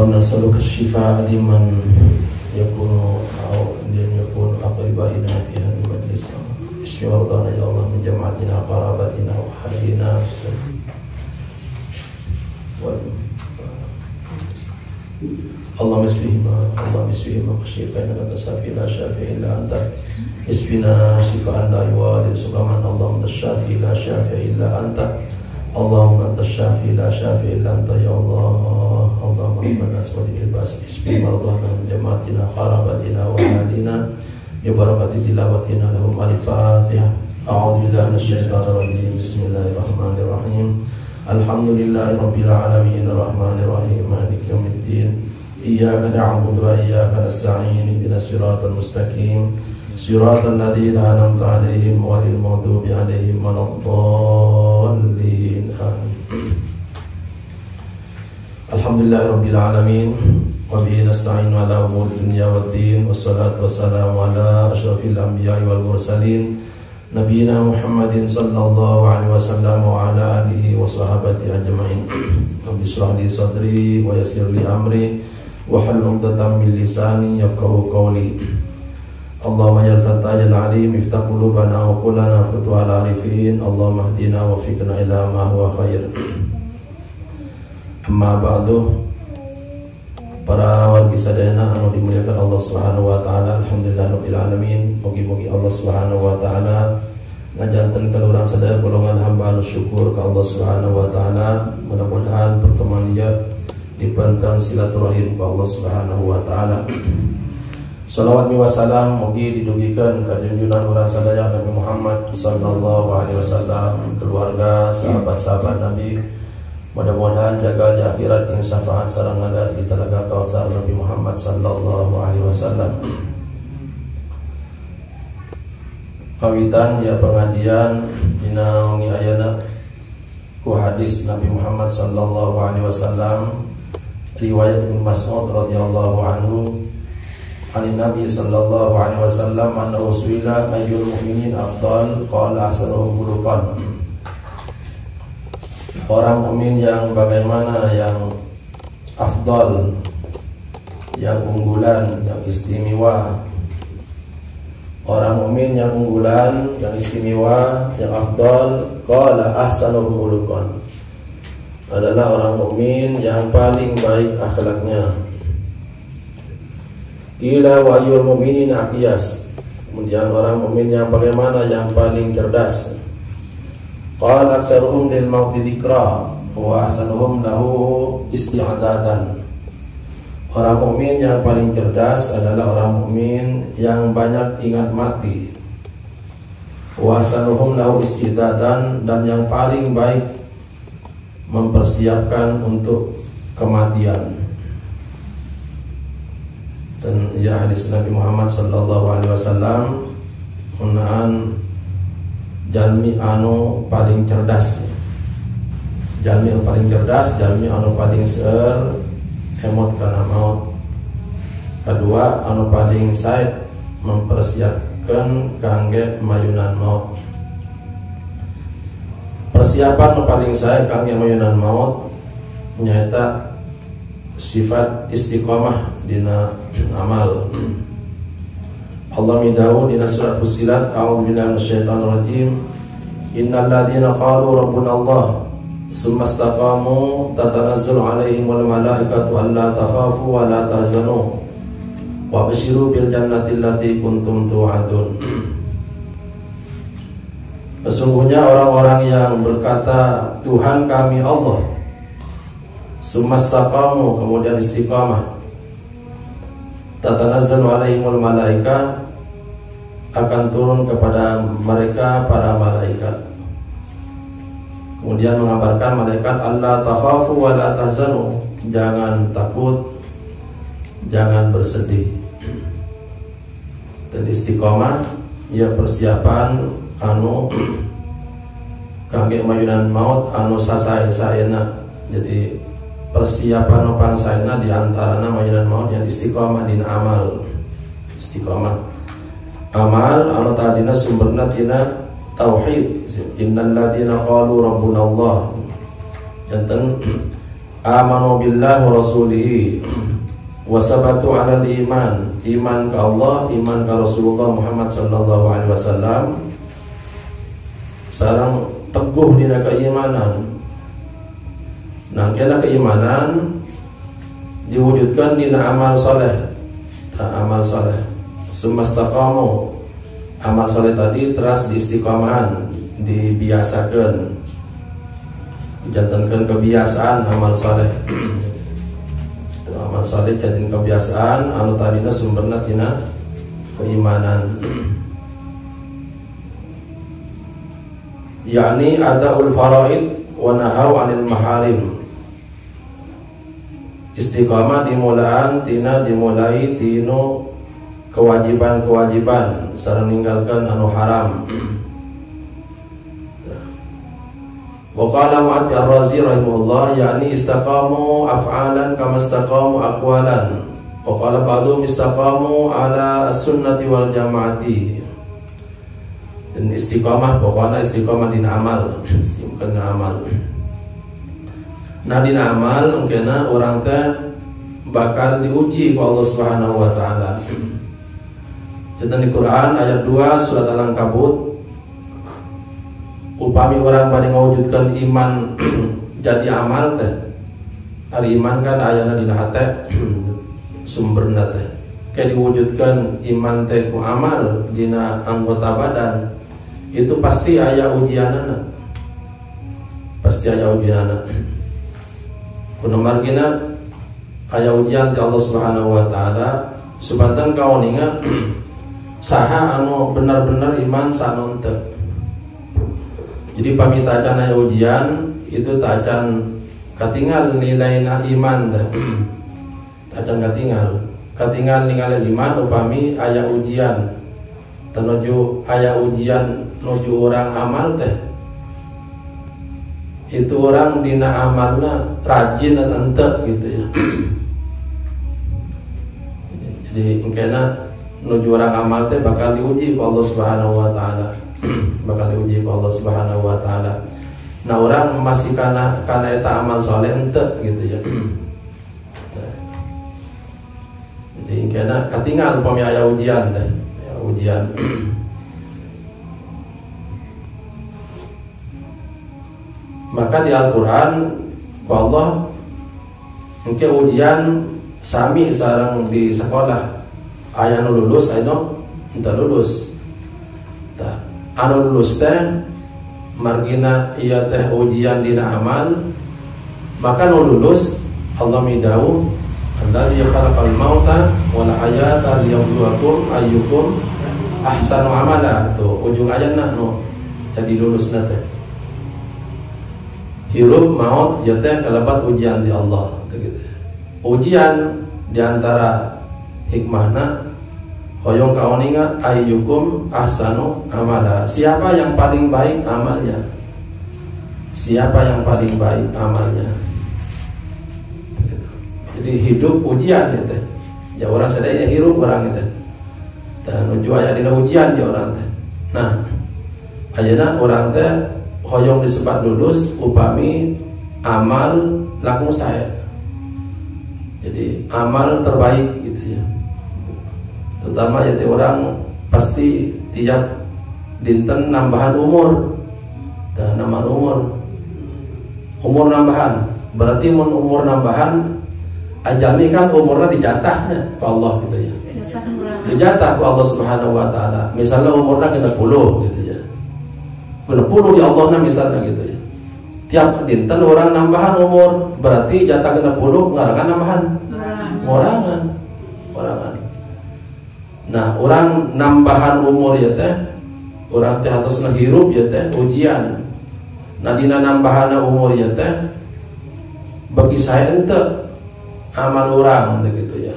Allahumma nas'aluka asy-syifaa liman yakunu aw liman yakunu aqribaina fi hadzal majlis. Isfi mardana ya Allah min jama'atina qarabatina wa ahlina. Allahumma isfihima, Allahumma isfihima wa innaka anta syafi la syafi illa anta. Isfina shifaan la yughadiru suqaman. Allahumma anta syafi la syafi illa anta. Allahumma anta syafi la syafi illa anta ya Allah. Allahumma rabbana asmatil bas isfi mardana min jama'atina qarabatina wa ahlina bi barakati tilawatina lahum al-Fatihah. A'udzu billahi minasyaitonir rajim. Bismillahirrahmanirrahim. Alhamdulillahi rabbil alamin arrahmanir rahim maliki yaumiddin. Iyyaka na'budu wa iyyaka nasta'in. Ihdinas siratal mustaqim. Siratal ladzina an'amta 'alaihim ghairil maghdubi 'alaihim waladdallin. Amin. Alhamdulillahi rabbil alamin. Wa bihi nasta'inu ala umuri dunya waddin. Wassalatu wassalamu ala asyrafil anbiya'i wal mursalin nabiyina Muhammadin sallallahu alaihi wasallam wa ala alihi wa sahabati ajma'in. Rabbi shrah li sadri wa yassir li amri wa hlul 'uqdatam min lisani yafqahu qawli. Allahumma ya al-fattah ya al-alim iftah qulubana wa qulana futuh al-arifin. Allahumma hdina wa fiqna ila ma huwa khair. Amma ba'du. Para wargi sadayana anu dimuliakan Allah Subhanahu wa taala, alhamdulillah rabbil alamin. Mugi-mugi Allah Subhanahu wa taala ngajantenkeun urang sadaya golongan hamba anu syukur ka Allah Subhanahu wa taala. Mudah-mudahan pertemuan ieu dipentang silaturahim ka Allah Subhanahu wa taala. Salawat wa salam mugi didugikeun ka junjungan urang sadaya Nabi Muhammad sallallahu alaihi wasallam, keluarga, sahabat-sahabat Nabi. Mudah-mudahan jaga di akhirat yang syafaat sareng ada di telaga Kausar Nabi Muhammad sallallahu alaihi wasallam. Kawitan ya pengajian dina wengi ayeuna ku hadis Nabi Muhammad sallallahu alaihi wasallam riwayat Ibnu Mas'ud radhiyallahu anhu. An Nabi sallallahu alaihi wasallam annahu suila ayyul mu'minin afdal qala ahsanuhum khuluqan. Orang mukmin yang bagaimana yang afdal, yang unggulan, yang istimewa. Orang mukmin yang unggulan, yang istimewa, yang afdal, qala ahsanuhum khuluqan, adalah orang mukmin yang paling baik akhlaknya. Qila wa ayyul mu'minin aqyas. Kemudian orang mukmin yang bagaimana yang paling cerdas? Qala aktsaruhum lil mauti dzikra wa ahsanuhum lahu isti'datan. Orang mukmin yang paling cerdas adalah orang mukmin yang banyak ingat mati. Wa ahsanuhum lahu isti'datan, dan yang paling baik mempersiapkan untuk kematian. Dan ya hadis Nabi Muhammad sallallahu alaihi wasallam mengenai jalmi anu paling cerdas, jalmi anu paling cerdas, jalmi anu paling seueur emot kana maut. Kedua, anu paling sae mempersiapkan kangge mayunan maut. Persiapan anu paling sae kangge mayunan maut nyaeta sifat istiqomah dina amal. Allah midahu dina surat Fussilat, a'udzu billahi minasyaitonir rajim. Innal ladzina qalu rabbuna Allah summa istaqamu tatanazzalu alaihimul malaikatu alla takhafu wa la tahzanu wa basyiru bil jannati allati kuntum tu'adun. Sesungguhnya orang-orang yang berkata Tuhan kami Allah, summa istaqamu, kemudian istiqamah, tatanazzalu alaihimul malaika, akan turun kepada mereka para malaikat. Kemudian mengabarkan malaikat alla takhafu wa la tahzanu, jangan takut, jangan bersedih. Dan istiqomah ya persiapan anu kangge mayunan maut anu sasae-saena. Jadi persiapan nu pangsaena di antarana mayunan maut yang istiqomah dina amal. Istiqomah amal anu tadina sumberna tina tauhid. Innal ladzina qalu rabbuna Allah, janten amanu billahi wa rasulihi, Wasabatu 'alal iman, iman ke Allah, iman ke Rasulullah Muhammad sallallahu alaihi wasallam. Sareng teguh dina keimanan. Nah, kena keimanan diwujudkan dina amal soleh. Amal soleh. Sumastaqamu, amal soleh tadi teras diistiqomahan, dibiasakan, dijantankan kebiasaan amal soleh. Itu amal soleh jadi kebiasaan anu tadina sumberna tina keimanan. Yakni adaul faraid wa nahau anil maharim. Istiqamah dimulaan tina dimulai tino kewajiban-kewajiban sareng ninggalkan anu haram. Wa qala Mu'adz Ar-Razi rahimahullah, yakni istaqamu af'alan kama istaqamu aqwalan. Wa qala ba'dhum istaqamu ala as-sunnati wal jama'ati. Dan istiqamah pokoknya istiqamah dina amal, istiqamah amal. Nah dina amal mungkin orang teh bakal diuji ku Allah Subhanahu wa taala. Contoh di Quran ayat 2 surat Al-Ankabut, upami orang bade ngawujudkeun iman jadi amal teh. Ari iman kan ayana dina hate sumberna teh. Kayak diwujudkan iman teh ku amal dina anggota badan, itu pasti aya ujianana. Pasti aya ujianana. Kuno margina aya ujian ti Allah Subhanahu wa taala subanten kauninga saha anu benar-benar iman saha teu. Jadi pami tacan aya ujian itu tacan katingal nilaina iman teh. Tacan katingal. Katingal ningali iman upami aya ujian. Tenuju aya ujian nuju orang amal teh. Itu orang dina amalna rajin atau henteu gitu ya. Jadi engkena nuju orang amal teh bakal diuji ku Allah Subhanahu wa taala. Bakal diuji ku Allah Subhanahu wa taala. Nah orang masih kana eta amal soleh henteu gitu ya. Jadi engkena katingal upami aya ujian teh, ya, ujian. Maka di Al-Quran ku Allah engke ujian sami sareng di sekolah, aya nu lulus aya nu henteu lulus. Tah anu lulus teh margina ieu teh ujian dina amal, maka nu lulus Allah midau alladzi khalaqal mauta wal hayata liyabluwakum ayyukum ahsanu amala. Tuh ujung ayatna nu jadi lulusna teh. Hirup maut ya teh kalabat ujian di Allah gitu. Ujian diantara hikmahna hoyong kauninga ayyukum ahsanu amala. Siapa yang paling baik amalnya? Siapa yang paling baik amalnya? Gitu. Jadi hidup ujian ya teh. Ya orang sadaya hirup orang teh. Dan nuju aya dina ujian ya orang teh. Nah, ayeuna orang teh hoyong disebat lulus upami amal langkung sae. Jadi amal terbaik gitu ya. Terutama ya orang pasti tiap dinten nambahan umur. Dan nambahan umur. Umur nambahan. Berarti mun umur nambahan ajami kan umurnya dijatahnya ku Allah gitu ya. Dijatah ku Allah Subhanahu wa taala. Misalnya umurnya 60 gitu ya. 60 di Allahna misalnya gitu ya. Tiap dinten orang nambahan umur, berarti jatah 60 ngarangan nambahan. Ngorangan. Ngorangan. Nah, orang nambahan umur ya teh, orang teh harusna hirup ya teh ujian. Nah, dina nambahana umur ya teh bagi saya ente amal orang gitu ya.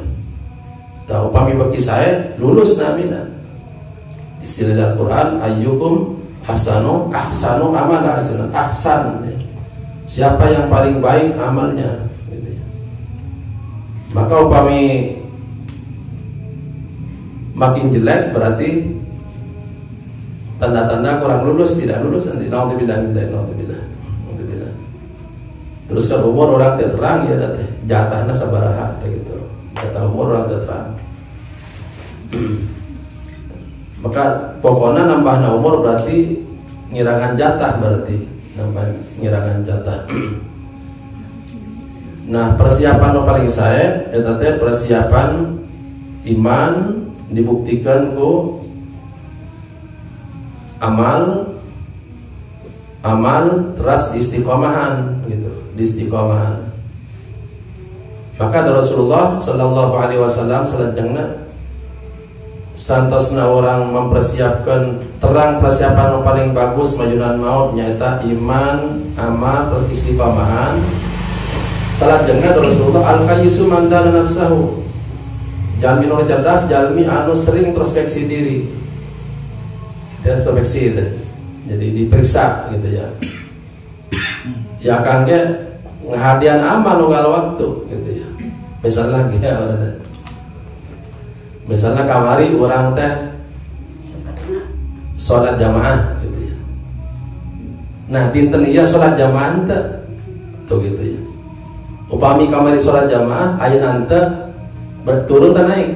Tah upami bagi saya lulus namina. Istilah Al-Qur'an ayyukum ahsanu ahsanu amala, ahsan ya. Siapa yang paling baik amalnya gitu ya. Maka upami makin jelek berarti tanda-tanda kurang lulus, tidak lulus nanti. Naudzubillah min dzalik, naudzubillah. Naudzubillah. Terus kan umur orang teh terang ya teh jatahna sabaraha teh gitu. Jatah umur orang teu terang. Maka pokoknya nambahna umur berarti ngirangan jatah, berarti nambah ngirangan jatah. Nah, persiapan nu paling sae eta teh persiapan iman dibuktikan ku amal, amal terus istiqomahan gitu, istiqomahan. Maka dari Rasulullah Sallallahu Alaihi Wasallam selanjutnya santosna orang mempersiapkan terang persiapan yang paling bagus majunan maut nyaeta iman, amal terus istiqomahan. Selanjutnya dari Rasulullah al-kayyisu man dana nafsahu. Jalmi nu cerdas, jalmi anu sering introspeksi diri. Introspeksi itu. Jadi diperiksa gitu ya. Ya kan ge ngahadian amal unggal waktu gitu ya. Misalnya gitu ya. Misalnya kamari orang teh sholat jamaah gitu ya. Nah dinten ieu sholat jamaah teh tuh gitu ya. Upami kamari sholat jamaah ayeuna teh berturun teh naik.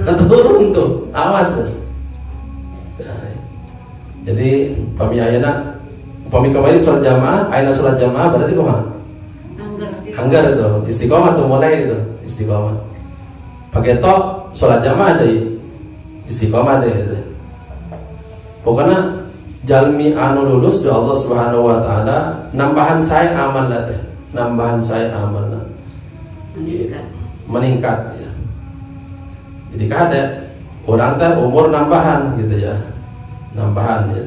Turun tuh, awas. Nah, jadi upami ayeuna upami kamari sholat jamaah, ayeuna sholat jamaah berarti kumaha? Anggar itu, istiqomah tuh mulai itu, istiqomah. Pageto sholat jamaah deh, istiqomah deh gitu. Pokoknya jalmi anu lulus di Allah Subhanahu wa taala nambahan saya amal lah teh, nambahan saya amal lah. Meningkat. Meningkat ya. Jadi kada orang teh umur nambahan gitu ya. Nambahan ya.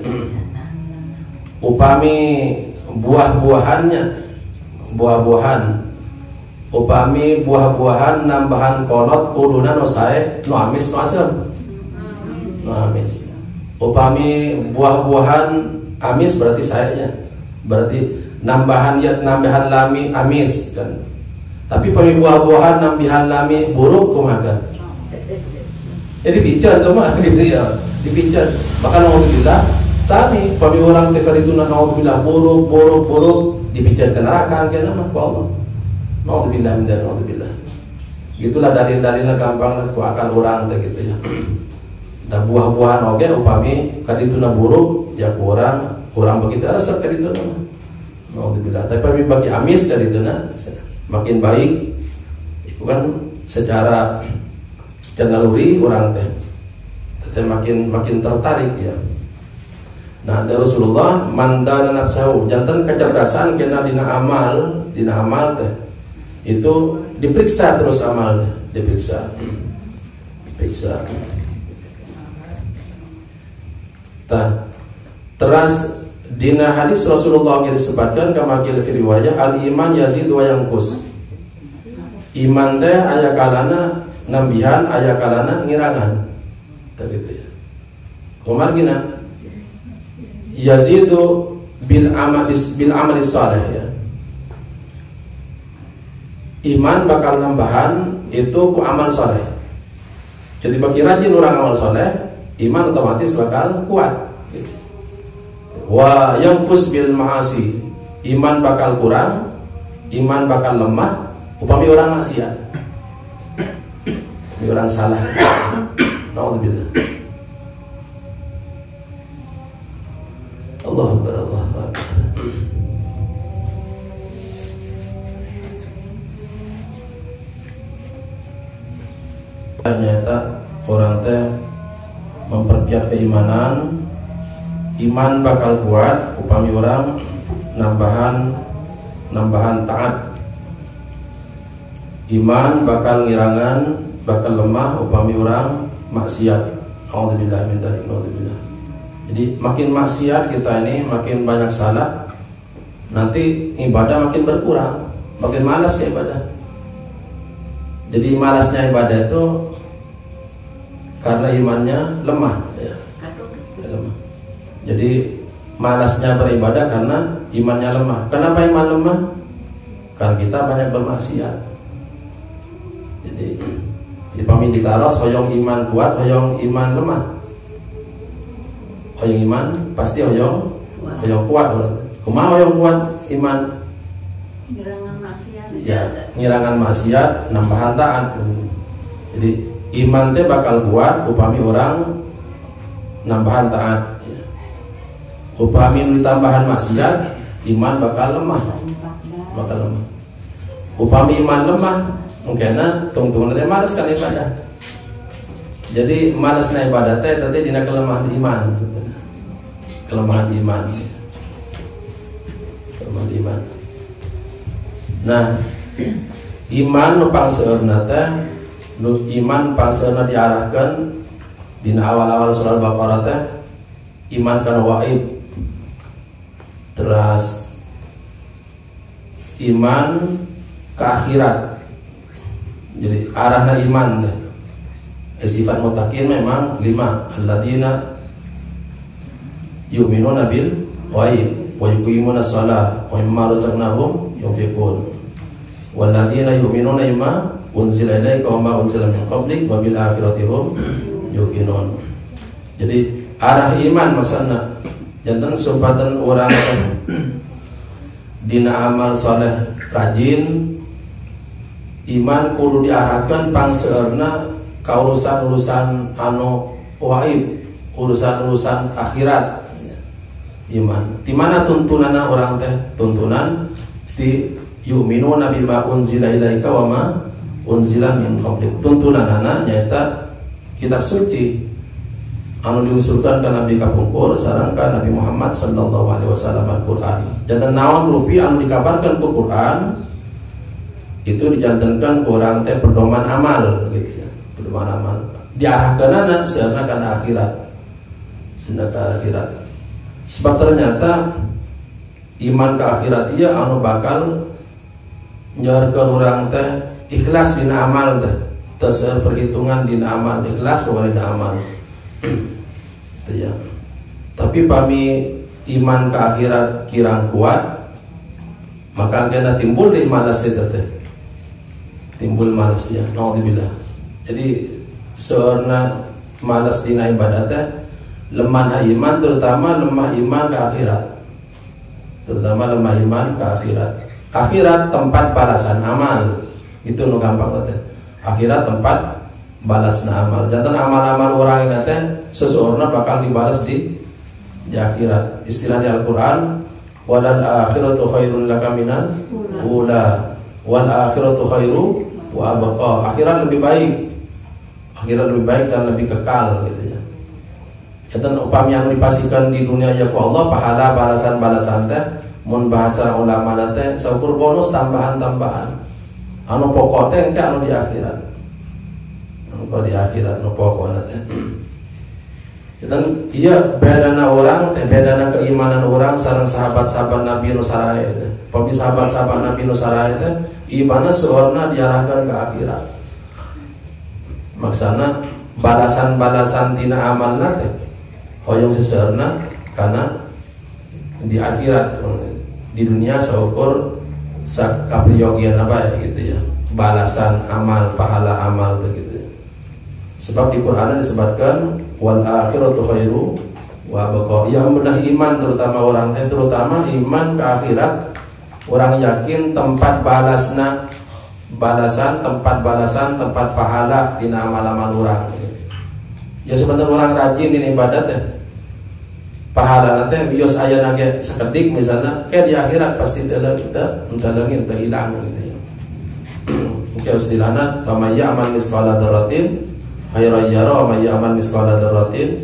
Upami buah-buahannya, buah-buahan upami buah-buahan nambahan kolot kuduna nu sae nu amis nu asem nu amis. Upami buah-buahan amis berarti saenya, berarti nambahan ya nambahan lami amis kan. Tapi upami buah-buahan nambahan lami buruk kumaha kan? Ya dipican tuh mah gitu ya, dipican. Bahkan naudzubillah sami upami urang teh kadituna naudzubillah buruk buruk buruk dipican ke neraka engke mah ku Allah. Naudzubillah min dzalik, naudzubillah. Gitulah dalil-dalilnya gampang ku akal urang teh gitu ya. Da buah-buahan oge upami kadituna buruk ya ku urang, urang begitu resep kadituna mah. Naudzubillah. Tapi upami bagi amis kadituna makin baik itu kan secara naluri urang teh teh makin makin tertarik ya. Nah, dari Rasulullah man dana nafsahu, jantan kecerdasan kena dina amal teh itu diperiksa terus amalnya, diperiksa. Diperiksa. Tah, teras dina hadis Rasulullah yang disebutkan kama qila fi riwayah al iman yazid wa yanqus. Iman teh aya kalana nambihan, aya kalana ngirangan. Tah gitu ya. Kumaha gina? Yazidu bil amali saleh ya. Iman bakal nambahan itu ku amal soleh. Jadi bagi rajin orang amal soleh, iman otomatis bakal kuat. Wa yanqus bil ma'asi, iman bakal kurang, iman bakal lemah upami orang maksiat, upami orang salah. Naudzubillah. Allah akbar, Allah akbar. Ternyata orang teh memperkuat keimanan, iman bakal kuat upami orang nambahan taat. Iman bakal ngirangan, bakal lemah upami orang maksiat. Naudzubillah min dzalik, naudzubillah. Jadi makin maksiat kita ini, makin banyak salah, nanti ibadah makin berkurang, makin malas ke ibadah. Jadi malasnya ibadah itu karena imannya lemah ya. Lemah. Jadi malasnya beribadah karena imannya lemah. Kenapa iman lemah? Karena kita banyak bermaksiat. Jadi dipami ditaros hoyong iman kuat, hoyong iman lemah. Hoyong iman pasti hoyong kuat. Kumaha hoyong kuat iman? Ya, ngirangan maksiat nambahan taat. Jadi iman teh bakal kuat upami orang nambahan taat. Ya. Upami ditambahan maksiat, iman bakal lemah. Bakal lemah. Upami iman lemah, mungkinna tungtungna teh malas kana ibadah. Jadi malasna ibadah teh tadi dina kelemahan iman. Kelemahan iman. Kelemahan iman. Nah, iman nu pangseueurna teh, nu iman pangseueurna diarahkan dina awal-awal surah Al-Baqarah teh iman kana waib. Terus iman ke akhirat. Jadi arahna iman teh. Sifat muttaqin memang 5, alladzina yu'minuna bil ghaib wa yuqimuna shalah wa mimma razaqnahum yunfiqun. Walladzina yu'minuna bima unzila ilaika wa ma unzila min qablik wa bil akhirati hum yuqinun. Jadi arah iman maksudna janten sumpatan urang dina amal soleh rajin, iman kudu diarahkan pangseueurna ka urusan-urusan anu waib, urusan-urusan akhirat. Iman di mana tuntunanna urang teh? Tuntunan di yu'minuna bima unzila ilaika wa ma unzila min qablik. Tuntunanana nyaeta kitab suci anu diusulkan ka Nabi kapungkur sareng ka Nabi Muhammad sallallahu alaihi wasallam Al-Qur'an. Janten naon rupi anu dikabarkan ku Qur'an itu dijantenkan ku urang teh pedoman amal gitu ya. Pedoman amal diarahkeunana seueurna kana akhirat. Seueurna ka akhirat. Sebab ternyata iman ke akhirat ieu anu bakal nyaurkeun urang teh ikhlas dina amal teh. Teu seueur perhitungan dina amal, ikhlas pokona dina amal. Itu ya. Tapi pami iman ke akhirat kirang kuat, maka kena timbul di malas itu teh. Timbul malasnya, naudzubillah. Jadi seorang malas dina ibadah teh, lemah iman, terutama lemah iman ke akhirat. Terutama lemah iman ke akhirat. Akhirat tempat balasan amal. Itu nu gampang teh. Akhirat tempat balasna amal. Jantan amal-amal orang ini teh seseorang bakal dibalas di akhirat. Istilah di Al-Qur'an, walal akhiratu khairun laka minal ula wal akhiratu khairu wa abqa. Akhirat lebih baik. Akhirat lebih baik dan lebih kekal gitu ya. Jantan upami anu dipastikan di dunia ya ku Allah pahala balasan-balasan teh mun bahasa ulama teh saukur bonus tambahan-tambahan. Anu pokok teh engke anu di akhirat. Anu di akhirat nu pokokna teh. Jantan ieu bedana urang teh bedana keimanan urang sareng sahabat-sahabat Nabi nu sarae teh. Pami sahabat-sahabat Nabi nu sarae teh imanna seueurna diarahkan ke akhirat. Maksana balasan-balasan tina amalna teh hoyong seseueurna kana di akhirat. Di dunia saukur sakapriyogian apa ya gitu ya, balasan amal, pahala amal itu gitu ya. Sebab di Quran disebutkan wal akhiratu khairu wa abqa. Yang benar iman terutama orang teh, terutama iman ke akhirat, orang yakin tempat balasna, balasan, tempat balasan, tempat pahala tina amal-amal orang. Ya sebenarnya orang rajin di ibadat ya, pahala nanti bios aya nage sekedik misalnya, kayak di akhirat pasti telengin, hilang gitu ya. Oke, istilahna kama ya'mal misqala dzarratin khairan yara wa may ya'mal misqala dzarratin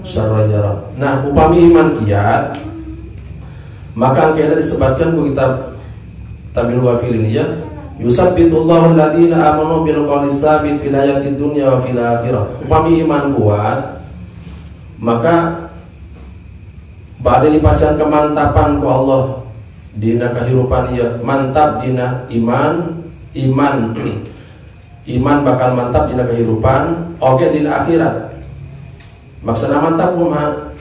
syarran yara. Nah, upami iman kiat maka kena disebutkan ku kitab Tabil Wafil ini ya, yusabbitullahu alladziina amanu bil qawli tsabit fil hayatid dunya wa fil akhirah. Upami iman kuat maka bade dipasihan kemantapan ku Allah dina kehidupan ieu, mantap dina iman, iman iman bakal mantap dina kehidupan oge dina akhirat. Maksana mantap kumaha?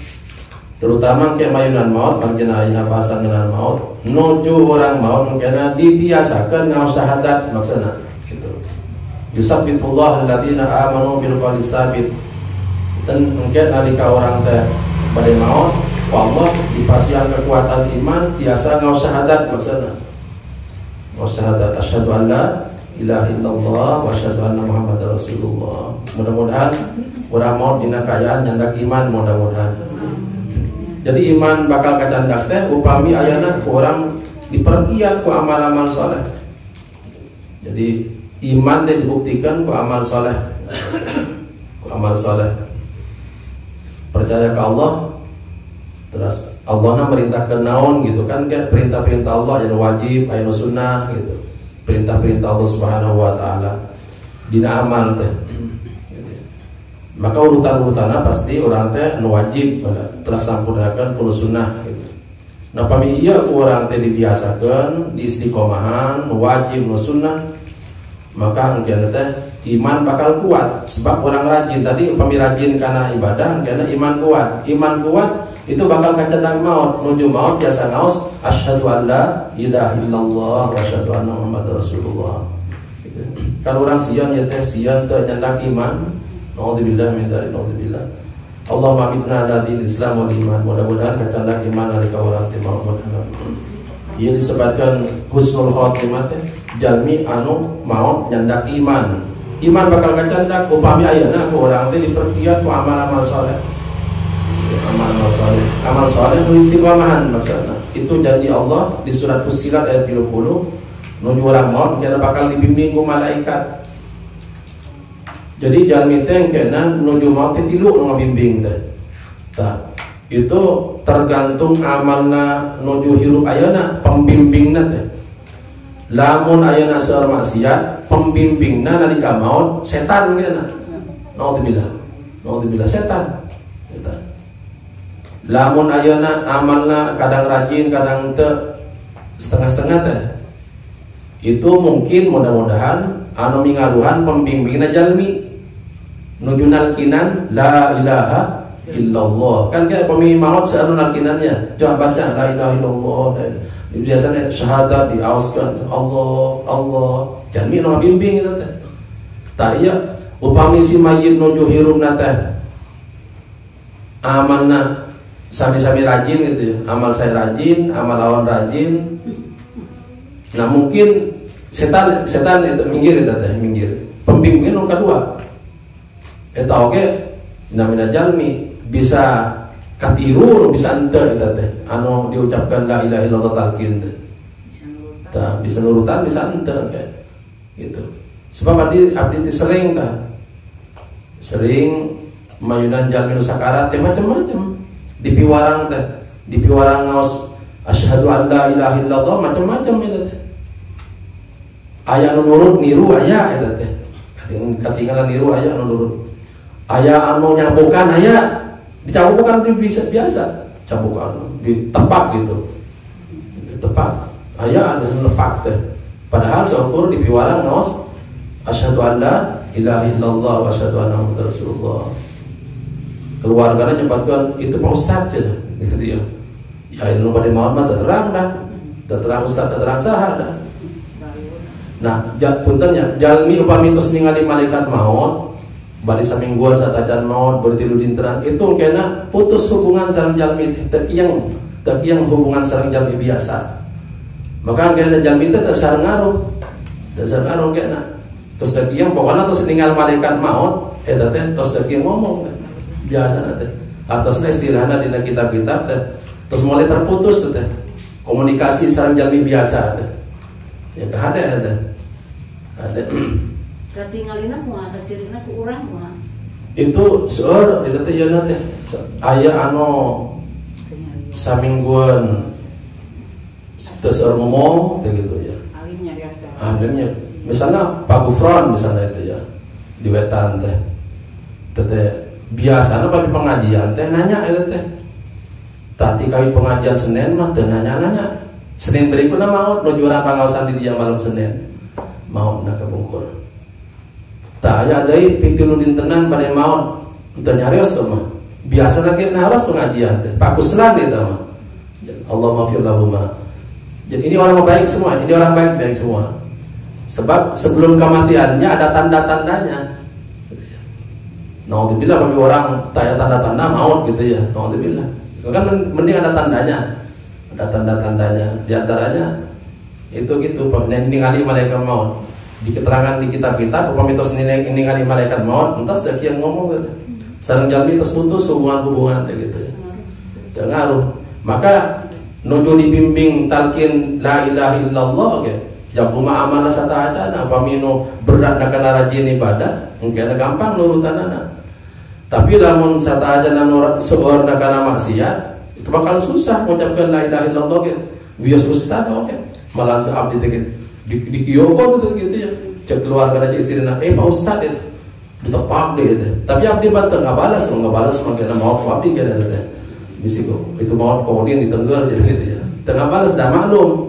Terutama ke mayunan maut, margina ayeuna bahasan ngeunaan maut, nuju orang maut mungkinna dibiasakeun ngaos syahadat maksana gitu. Yusabbitullahu alladziina amanu bil qawli tsabit. Dan mungkin nalika orang teh bade maut, Allah dipasihan kekuatan iman biasa ngaos syahadat maksana. Syahadat asyhadu an la ilaha illallah wa asyhadu anna Muhammadar Rasulullah. Mudah-mudahan urang maot dina kaayaan nyandak iman mudah-mudahan. Jadi iman bakal kacandak teh upami ayana ku urang diperkiat ku amal-amal soleh. Jadi iman teh dibuktikan ku amal soleh. Ku amal soleh. Percaya ke Allah, terus Allah na merintahkan naon gitu kan, kayak perintah-perintah Allah yang wajib, aya sunnah gitu. Perintah-perintah Allah Subhanahu wa taala dina amal teh. Gitu. Maka urutan-urutanna pasti urang teh nu wajib terus sampurnakeun ku sunnah gitu. Nah pami ieu ku urang teh dibiasakeun, diistiqomahan, nu wajib nu sunnah, maka engkeuna teh iman bakal kuat sebab orang rajin tadi upami rajin karena ibadah karena iman kuat. Iman kuat itu bakal kacandak maut, menuju maut biasa ngaos asyhadu an la ilaha illallah wa asyhadu anna Muhammadar Rasulullah. Gitu. Kalau orang sieun ya teh sieun teu nyandak iman, naudzubillah min dzalik, naudzubillah. Allahumma amitna ala dinil Islam wal iman. Mudah-mudahan kacandak iman nalika urang teh maut. Ieu disebutkan husnul khatimah teh jalmi anu maut nyandak iman. Iman bakal kacandak upami ayeuna ku urang teh diperkiat ku amal-amal saleh. Amal saleh, amal saleh nu istiqomahan maksudna. Itu janji Allah di surat Fussilat ayat 30, nuju urang maut kena bakal dibimbing ku malaikat. Jadi jalmi teh kena nuju maut teh tilu nu ngabimbing teh. Tah, itu tergantung amalna nuju hirup ayeuna pembimbingna teh. Lamun ayeuna seueur maksiat, pembimbingna nalika maut setan kena. Naudzubillah. Naudzubillah setan. Eta. Lamun ayeuna amalna kadang rajin kadang teu setengah-setengah teh. Itu mungkin mudah-mudahan anu mingaruhan pembimbingna jalmi nuju nalkinan la ilaha illallah. Kan kayak pembimbing maut seanu nalkinannya. Coba baca la ilaha illallah. Biasanya syahadat diaoskan Allah Allah. Jalmi nu ngabimbing eta teh. Tah ieu upami si mayit nuju hirupna teh amalna sami-sami rajin gitu ya, amal saya rajin, amal lawan rajin. Nah mungkin setan itu minggir eta teh, minggir. Pembimbing nu kadua. Eta oge namina jalmi bisa katiru bisa henteu eta teh. Anu diucapkan la ilaha illallah talqin teh. Tah bisa nurutan bisa henteu kayak gitu. Sebab abdi sering tah. Sering mayunan jalmi nu sakarat teh macam-macam. Di piwarang teh, di piwarang ngaos asyhadu an la ilaha illallah macam-macam eta teh. Aya nu nurut niru aya eta teh. Katingalan niru aya nu nurut. Aya anu nyabokan aya, dicabukan bisa biasa, cabukan ditepak gitu. Ditepak. Aya anu nepak teh. Padahal seukur di piwarang ngaos asyhadu an la ilaha illallah wa asyhadu anna Muhammadar Rasulullah. Keluarganya nyebutkan itu Pak Ustaz cenah gitu ya. Ya nu bade maot mah teu terang dah. Teu terang Ustaz, teu terang saha dah. Nah, punten nya jalmi upami tos ningali malaikat maut bari samingguan satacan maut bari tilu dintenan itu kena putus hubungan sareng jalmi teh, teu kiang hubungan sareng jalmi biasa. Maka kena jalmi teh teu sareng ngaruh. Teu sareng ngaruh kena. Tos teu kiang pokona tos ninggal malaikat maut eta teh tos teu kiang ngomong teh. Biasa teh. Artosna istilahna dina kitab-kitab teh terus mulai terputus teh komunikasi sareng jalmi biasa teh. Ya kahade teh. Ada. Katingalina kumaha kacirina ku urang kumaha? Itu seueur eta teh ieu teh. Aya anu samingguan teu seueur ngomong teh gitu ya. Alimnya biasa. Alimnya. Misalnya Pak Gufron misalnya itu ya. Di wetan teh. Teh biasanya pagi pengajian teh nanya eta teh. Tadi kami pengajian Senin mah teu nanya-nanya. Senin berikutnya maut nuju urang pangaosan di dia malam Senin. Maut na kabungkur. Tah aya deui pitilu dintenan bade maut teu nyarios teh mah. Biasana ge naros pengajian teh. Pak Kuslan eta mah. Allah maghfir lahuma. Jadi ini orang baik semua, ini orang baik-baik semua. Sebab sebelum kematiannya ada tanda-tandanya. Naudzubillah bagi orang tanya tanda-tanda maut gitu ya. Naudzubillah. Kan mending ada tandanya. Ada tanda-tandanya. Di antaranya Itu gitu ningali malaikat maut. Di keterangan di kitab-kitab upami tos ningali malaikat maut entos da kieu ngomong gitu. Sareng jalmi tos putus hubungan-hubungan teh gitu ya. Teu ngaruh. Maka nuju dibimbing talqin la ilaha illallah ge. Ya kumaha amalna sataacana upami nu berat kana rajin ibadah engke gampang nurutanana. Tapi lamun sataacana nu seueurna kana maksiat itu bakal susah mengucapkan la ilaha illallah ge. Bios ustaz oke. Malah abdi teh di kiyogon gitu gitu ya. Cek keluarga aja istrina, Pak Ustaz itu ditepak deh itu. Tapi abdi mah teu ngabalas, mangkana maot ku abdi kana teh. Bisi itu maot kemudian ditenggel jadi gitu ya. Teu ngabalas dah maklum.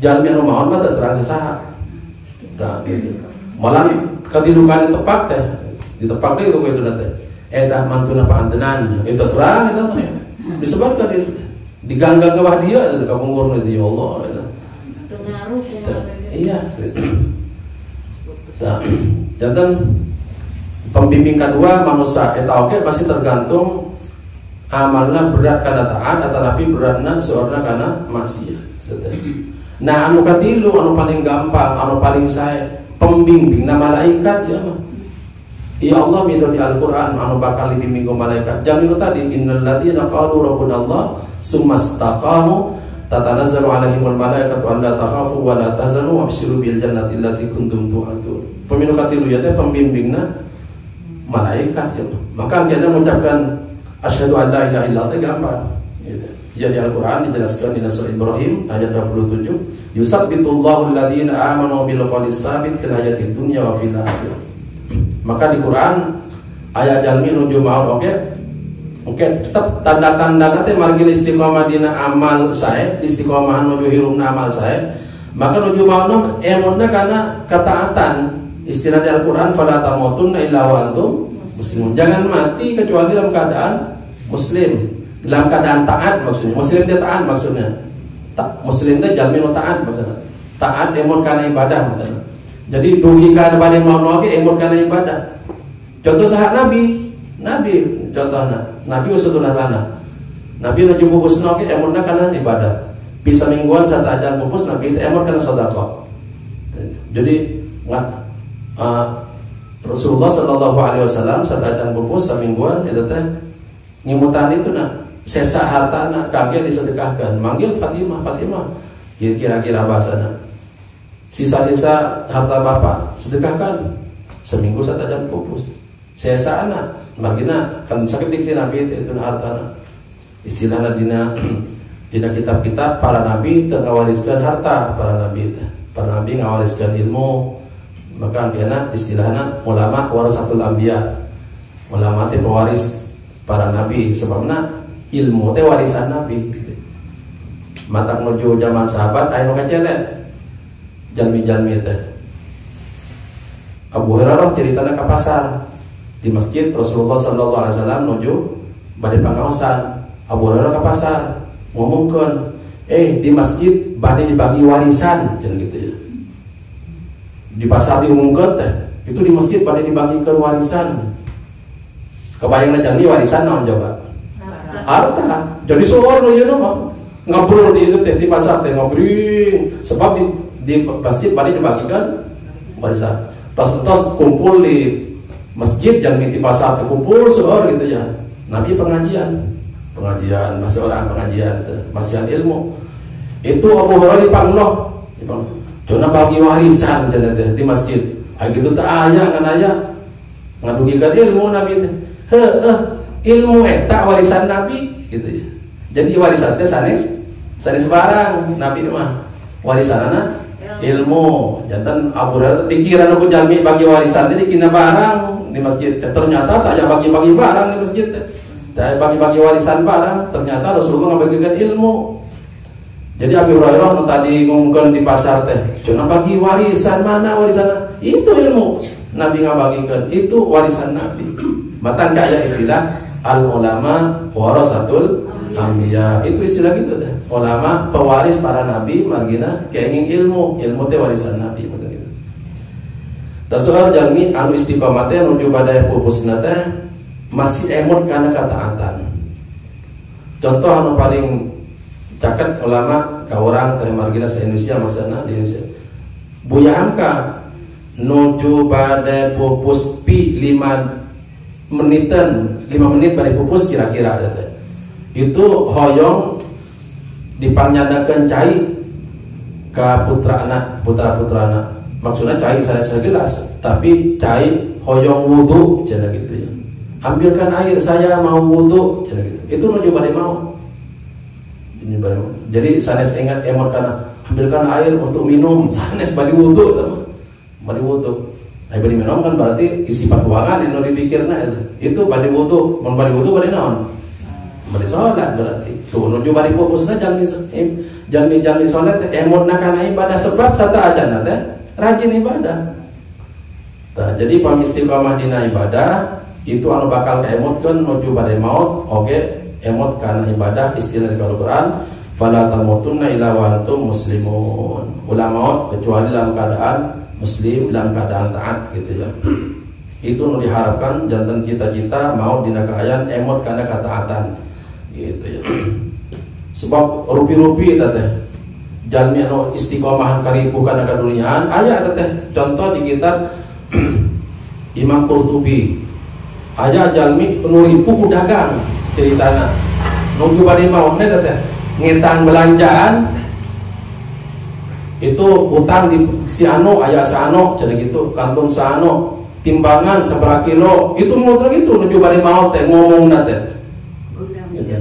Jalmi anu maot mah teu terang saha. Tah gitu. Malah katilukan ditepak teh. Ditepak deui ku itu teh. Eta mantuna paantenan. Itu terang eta mah. Disebutkan itu. Diganggang ke dia itu kapungkur itu ya Allah eta. Iya. Nah, jantan pembimbing kedua manusia eta oke masih tergantung amalna berat karena taat atau tapi beratna seorna karena maksiat. Nah, anu katilu anu paling gampang, anu paling sae pembimbingna malaikat ya mah. Ya Allah mindo di Al-Qur'an anu bakal dibimbing ku malaikat. Jamilu tadi innal ladzina qalu rabbunallah sumastaqamu tatanazzalu alaihimul malaikatu alla takhafu wa la tahzanu wabshiru bil jannati allati kuntum tu'adun. Pemilu katilu ya teh pembimbingna malaikat ya. Maka dia mengucapkan asyhadu an la ilaha illallah teh gampang gitu. Ya di Al-Qur'an dijelaskan di surah Ibrahim ayat 27, yusabbitullahu alladziina amanu bil qawli tsabit fil hayatid dunya wa fil akhirah. Maka di Quran ayat jalmi nuju maut oke. Oke, tetap tanda-tanda teh margin istiqomah dina amal sae, istiqomah nuju hirupna amal sae, maka nuju mautna emunna kana ketaatan. Istilah di Al-Qur'an fala tamutunna illa wa antum muslimun. Jangan mati kecuali dalam keadaan muslim, dalam keadaan taat maksudnya. Muslim teh taat maksudnya. Muslim teh jalmi nu taat maksudnya. Taat emun kana ibadah maksudnya. Jadi dugi kana bade mautna oge emun kana ibadah. Contoh saha Nabi, Nabi contohna Nabi usutun hasanah. Nabi nuju pupusna oge emunna kana ibadah. Bisa mingguan sataacan pupus Nabi teh emun kana sedekah. Jadi Rasulullah sallallahu alaihi wasallam sataacan pupus samingguan eta teh ngimutan itu nah sesa hartana kage disedekahkan. Manggil Fatimah, Fatimah kira-kira bahasana. Sisa-sisa harta bapak sedekahkan seminggu sataacan pupus. Sesa anak margina kan sakit diksi Nabi itu hartana. Istilahnya dina kitab-kitab para nabi teu ngawariskeun harta para nabi itu. Para nabi ngawariskeun ilmu. Maka angkeuna istilahna ulama warasatul anbiya. Ulama teh pewaris para nabi sebabna ilmu teh warisan nabi. Matak nuju zaman sahabat aya nu kacelek. Jalmi-jalmi teh. Abu Hurairah ceritana ka pasar. Di masjid Rasulullah sallallahu alaihi wasallam nuju bade pangaosan. Abu Hurairah ke pasar ngomongkeun, di masjid bade dibagi warisan cenah gitu ya. Di pasar diumumkeun teh, itu di masjid bade dibagikeun warisan. Kebayangna jalmi warisan naon coba? Harta. Jadi seueur nu ieu mah ngobrol di itu teh di pasar teh ngobring sebab di masjid bade dibagikan warisan. Tos-tos kumpul di masjid jalmi di pasar terkumpul seueur gitu ya. Nabi pengajian, pengajian masih orang pengajian gitu. Masih ilmu. Itu Abu Hurairah dipangloh, dipangloh. Cenah bagi warisan cenah teh di masjid. Ah gitu teh aya ngan aya ngadugikeun ilmu Nabi teh. Heueuh, ilmu eta warisan Nabi gitu ya. Jadi warisan teh sanes sanes barang Nabi mah. Warisanana ilmu. Jantan Abu Hurairah dikira nu jalmi bagi warisan teh dikira barang di masjid. Ternyata tak aya bagi-bagi barang di masjid. Tak bagi-bagi warisan barang, ternyata Rasulullah ngabagikan ilmu. Jadi Abu Hurairah nu tadi ngomongkeun di pasar teh, cenah bagi warisan mana warisan? Itu ilmu. Nabi ngabagikeun, itu warisan Nabi. Matan kaya istilah al ulama warasatul anbiya. Itu istilah gitu deh. Ulama pewaris para nabi margina kenging ilmu, ilmu teh warisan nabi bener gitu. Tasuar jalmi anu istiqomah teh nuju pada pupusna teh masih emot karena ketaatan. Contoh anu paling caket ulama ka urang teh margina sa Indonesia maksudna di Indonesia. Buya Hamka nuju bade pupus pi 5 menitan, 5 menit bade pupus kira-kira teh. Itu hoyong dipanyandakeun cai ka putrana, putra-putrana. Maksudnya cai sanes segelas, tapi cai hoyong wudu cenah gitu ya. Ambilkan air, saya mau wudu cenah gitu. Itu nuju bade mau. Ini bade mau. Jadi sanes ingat emot kana ambilkan air untuk minum, sanes bade wudu eta mah. Bade wudu. Ai bade minum kan berarti isi patuangan anu dipikirna eta. Itu bade wudu, mun bade wudu bade naon? Bade salat berarti. Tuh nuju bade pupusna jalmi salat emotna kana ibadah sebab sataacanna teh rajin ibadah. Tah, jadi pami istiqamah dina ibadah itu anu bakal kaemotkeun nuju bade maut oge emot kana ibadah istilah di Al-Qur'an fala tamutunna illa wa antum muslimun. Ulah maut kecuali dalam keadaan muslim, dalam keadaan taat gitu ya. Itu nu diharapkan janten cita-cita maut dina kaayaan emot kana ketaatan gitu ya. Sebab rupi-rupi eta teh jalmi anu istiqomahan karipuh kana kaduniaan aya eta teh contoh di kitab Imam Qurtubi aya jalmi nu ripuh ku dagang ceritana nuju bade maotna eta teh ngetang belanjaan itu utang di si anu aya saano cenah gitu kantun saano timbangan sabaraha kilo itu muter gitu nuju bade maot teh ngomongna teh gitu.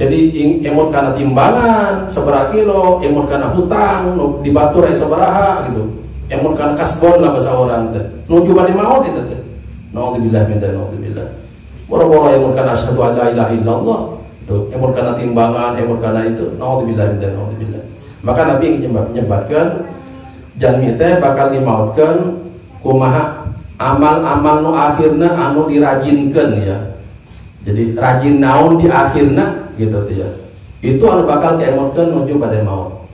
Jadi emot kana timbangan sabaraha kilo, emot kana hutang di batur aya sabaraha gitu. Emot kana kasbon lah bahasa orang teh. Nuju bade maot eta teh. Naudzubillah min dzalik, naudzubillah. Boro-boro emot kana asyhadu an la ilaha illallah. Tuh, emot kana timbangan, emot kana itu. Naudzubillah min dzalik, naudzubillah. Maka Nabi nyebatkeun jalmi teh bakal dimautkeun kumaha amal-amal nu akhirna anu dirajinkeun ya. Jadi rajin naon di akhirna gitu ya. Itu anu bakal diemotkeun nuju pada maut.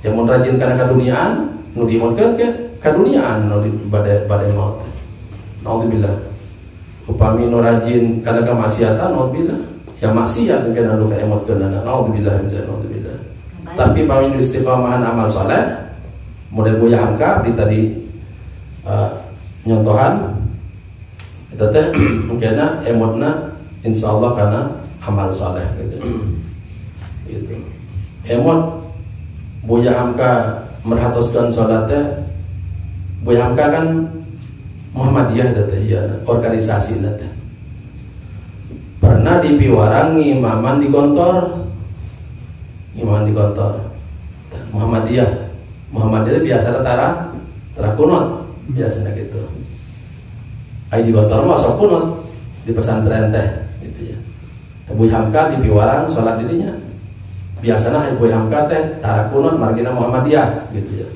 Yang mun rajin kana kaduniaan, nu diemotkeun ke kaduniaan nu bade maut. Naudzubillah. Upami nu rajin kana kemaksiatan, naudzubillah. Ya maksiat mungkin anu kaemotkeun. Naudzubillah min dzalik, naudzubillah. Tapi pami nu istiqomahan amal saleh, model Buya Hamka di tadi nyontohan eta teh mungkinna emotna insyaallah kana amal saleh gitu. Gitu. Emot Buya Hamka merhatoskeun salat teh Buya Hamka kan Muhammadiyah teh ya organisasi teh. Pernah dipiwarang ngimaman di Gontor. Ngimaman di Gontor. Muhammadiyah. Muhammadiyah biasana tara kunut biasana gitu. Ai di Gontor mah sok kunut di pesantren teh gitu ya. Buya Hamka di piwarang salat dirinya. Biasana Buya Hamka teh tara kunut margina Muhammadiyah gitu ya.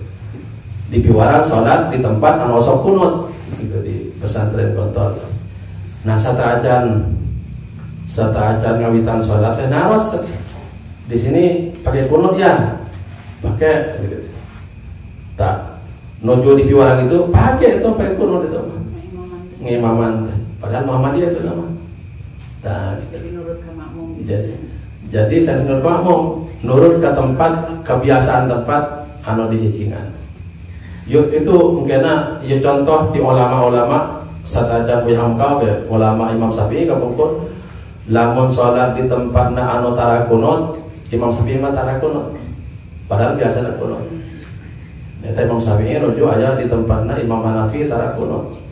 Di piwarang salat di tempat anu sok kunut gitu di pesantren Gontor. Nah sataacan ngawitan salat teh naros teh. Di sini pakai kunut ya. Pakai gitu. Tak nojo di piwarang itu pakai itu pakai kunut itu mah. Ngimaman teh. Padahal Muhammadiyah itu nama. Nah, gitu. Jadi nurut ke makmum. Gitu. Jadi saya nurut ke makmum, nurut ke tempat kebiasaan tempat anu dijicingan. Yuk itu mungkinna ya contoh di ulama-ulama satajan Buya Hamka ya, ulama Imam Syafi'i kapungkur lamun salat di tempatna anu tara kunut, Imam Syafi'i mah tara kunut. Padahal biasana kunut. Eta Imam Syafi'i nuju aya di tempatna Imam Hanafi tara kunut.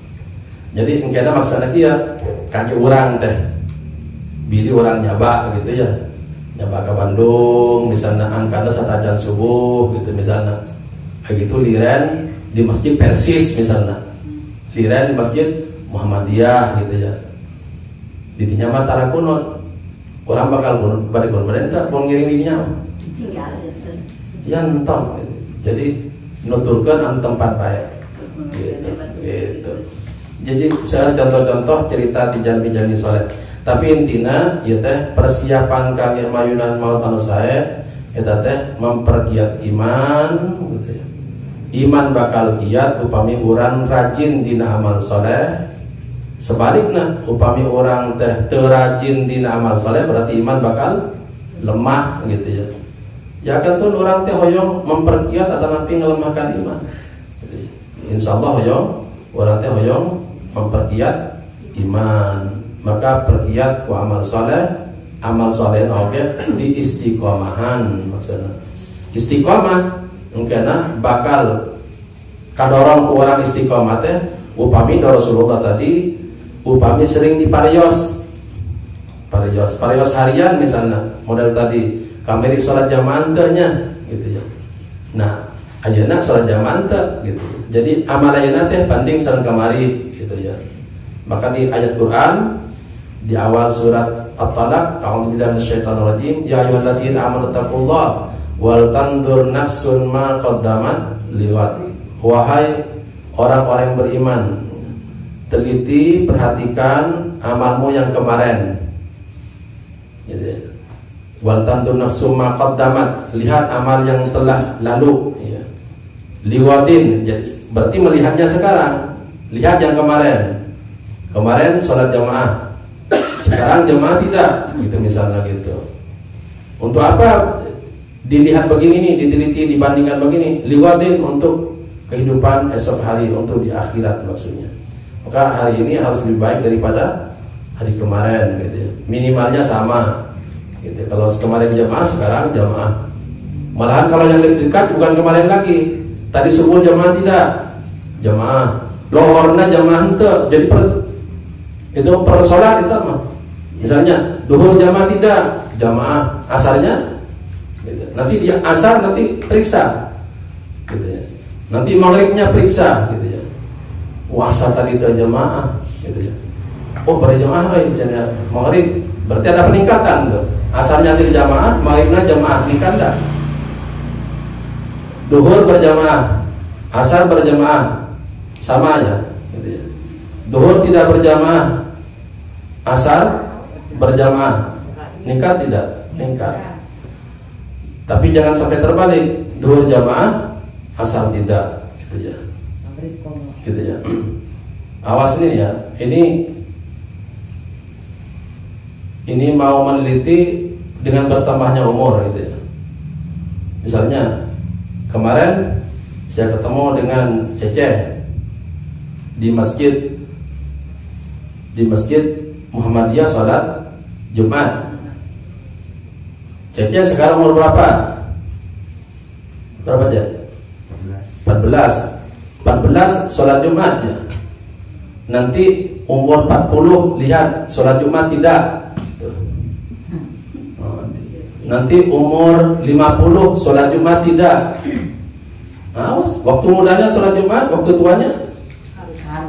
Jadi engkena maksana kieu kaki urang teh bili urang nyaba gitu ya. Nyaba ke Bandung misalnya angkana satajan subuh gitu misalnya. Kayak gitu liren di masjid Persis misalnya. Liren di masjid Muhammadiyah gitu ya. Di dinya mah tara kunut. Urang bakal kunut bari kunut merintah mau ngiring dinya. Ya entong gitu. Jadi nuturkeun anu tempat bae. Gitu. Gitu. Jadi saya contoh-contoh cerita di jalmi-jalmi soleh. Tapi intina ieu teh persiapan kangge mayunan maut anu sae eta teh mempergiat iman gitu ya. Iman bakal giat upami urang rajin dina amal soleh. Sebaliknya upami urang teh teu rajin dina amal soleh berarti iman bakal lemah gitu ya. Ya kan tuh orang teh hoyong memperkiat atau nanti ngelemahkan iman. Insya Allah hoyong orang teh hoyong memperkiat iman. Maka perkiat ku amal soleh, amal soleh oke di istiqomahan maksudnya. Istiqomah mungkin bakal kadorong ku orang istiqomah teh upami Rasulullah tadi upami sering diparios, parios, parios harian misalnya model tadi. Kamari sholat jamaah teu nya gitu ya. Nah, ayeuna sholat jamaah teu gitu. Jadi amal ayeuna teh banding sareng kamari gitu ya. Maka di ayat Quran di awal surat At-Talaq, a'udzubillahi minasyaitonirrajim, ya ayyuhalladzina amanu taqullaha wal tandur nafsun ma qaddamat liwat. Wahai orang-orang yang beriman, teliti, perhatikan amalmu yang kemarin. Gitu ya. Wal tandur nafsu ma qaddamat, lihat amal yang telah lalu ya. Liwatin, jadi berarti melihatnya sekarang, lihat yang kemarin. Kemarin sholat jamaah, sekarang jamaah tidak, gitu misalnya gitu. Untuk apa dilihat begini nih, diteliti, dibandingkan begini? Liwatin untuk kehidupan esok hari, untuk di akhirat maksudnya. Maka hari ini harus lebih baik daripada hari kemarin gitu ya. Minimalnya sama. Gitu. Kalau kemarin jamaah, sekarang jamaah. Malahan kalau yang lebih dekat bukan kemarin lagi. Tadi subuh jamaah tidak, jamaah. Lohorna jamaah henteu. Jadi itu per sholat itu mah. Misalnya duhur jamaah tidak, jamaah. Asarnya, gitu. Nanti dia asar nanti periksa, gitu ya. Nanti maghribnya periksa, gitu ya. Wah, asar tadi itu jamaah, gitu ya. Oh berjamaah, ya, maghrib. Berarti ada peningkatan tuh. Asalnya tidak jamaah, maghribnya jamaah, nikah enggak? Duhur berjamaah, asar berjamaah, sama aja. Gitu ya. Duhur tidak berjamaah, asar berjamaah, nikah tidak? Ningkat. Tapi jangan sampai terbalik, duhur jamaah, asar tidak, gitu ya. Gitu ya. Awas nih ya, ini mau meneliti dengan bertambahnya umur gitu ya. Misalnya kemarin saya ketemu dengan Cece di masjid Muhammadiyah sholat Jumat. Cece sekarang umur berapa? Berapa aja? 14. 14 sholat Jumat ya. Nanti umur 40 lihat sholat Jumat tidak. Nanti umur 50 sholat Jumat tidak. Awas, waktu mudanya sholat Jumat, waktu tuanya